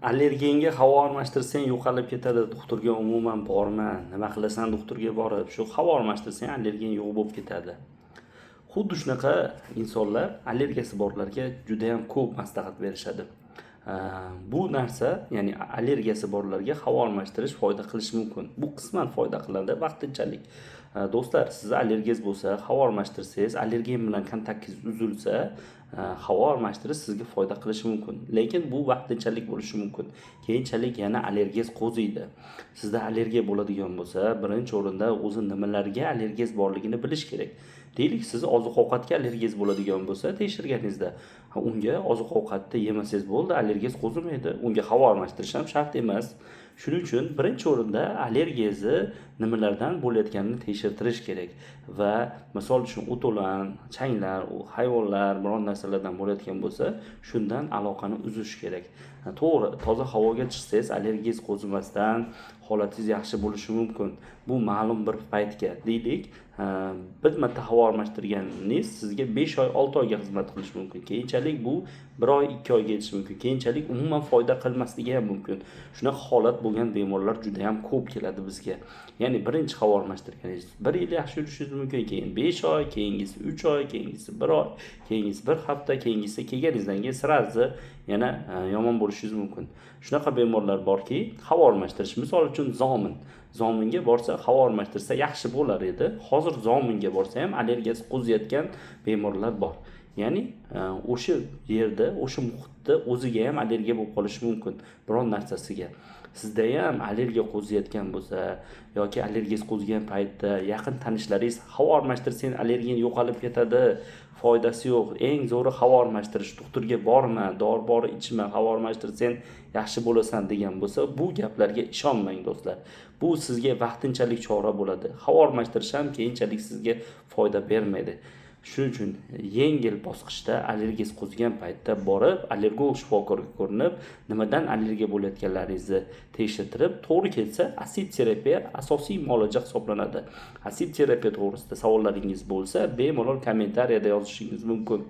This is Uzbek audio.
Allergenga havo almashtirsang, yo'qolib ketadi, doktorga umuman borma, nima qilasan doktorga borib, shu havo almashtirsang, allergen yo'q bo'lib ketadi. Xuddi shunaqa insonlar allergiyasi borlarga juda ham ko'p maslahat berishadi. Bu narsa, ya'ni allergiyasi borlarga havo almashtirish foyda qilishi mumkin. Bu qisman foyda qiladi, vaqtinchalik. Do'stlar, sizni allergiyangiz bo'lsa, havo almashtirsangiz, allergen bilan kontaktingiz uzilsa, havo almashtirish sizga foyda qilishi mumkin. Lekin bu vaqtinchalik bo'lishi mumkin. Keyinchalik yana allergiyangiz qo'ziydi. Sizda allergiya bo'ladigan bo'lsa, birinchi o'rinda o'zi nimalarga allergiyangiz borligini bilish kerak. Deylik, siz oziq-ovqatga allergiyangiz bo'ladigan bo'lsa, tekshirganingizda, unga oziq-ovqatni yemasangiz bo'ldi, allergiyangiz qo'zimaydi. Unga havo almashtirish ham shart emas. Shuning uchun birinchi o'rinda allergiyangizni nimalardan bo'layotganini tekshirtirish kerak va misol uchun o't-o'lan, changlar, hayvonlar, biron narsalardan bo'layotgan bo'lsa, shundan aloqani uzish kerak. To'g'ri, toza havoga chiqsangiz, allergiyangiz qo'zimasdan holatingiz yaxshi bo'lishi mumkin. Bu ma'lum bir paytga, deylik, bir marta havo almashtirganingiz sizga 5 oy, 6 oyga xizmat qilishi mumkin. Keyinchalik bu 1 oy, 2 oyga yetishi mumkin. Keyinchalik umuman foyda qilmasligi ham mumkin. Shunaqa holat bo'lgan bemorlar juda ham ko'p keladi bizga. Ya'ni birinchi havo almashtirganingiz 1 yil yaxshi yurishingiz mumkin, keyin 5 oy, keyingisi 3 oy, keyingisi 1 oy, keyingisi 1 hafta, keyingisi kelganingizdan keyin сразу yana yomon bo'lishingiz mumkin. Shunaqa bemorlar borki, havo almashtirish, misol uchun zomin. Zominga borsa, havo almashtirsa yaxshi bo'lar edi. Hozir zominga borsa ham allergiyasi qo'ziyotgan bemorlar bor. Ya'ni o'sha yerda, o'sha muhitda o'ziga ham allergiya bo'lib qolishi mumkin biron narsasiga. Sizda ham allergiya qo'ziyotgan bo'lsa yoki allergiyangiz qo'zigan paytda yaqin tanishlaringiz havo almashtirsang allergen yo'qolib ketadi, foydasi yo'q, eng zo'ri havo almashtirish, doktorga borma, dori bori ichma, havo almashtirsang yaxshi bo'lasan degan bo'lsa, bu gaplarga ishonmang, do'stlar. Bu sizga vaqtinchalik chora bo'ladi. Havo almashtirish ham keyinchalik sizga foyda bermaydi. Shuning uchun yengil bosqichda allergiyangiz qo'zigan paytda borib, allergolog shifokorga ko'rinib, nimadan allergiya bo'layotganlaringizni tekshirtirib, to'g'ri kelsa, asid terapiya asosiy muolaja hisoblanadi. Asid terapiya to'g'risida savollaringiz bo'lsa, bemalol kommentariyada yozishingiz mumkin.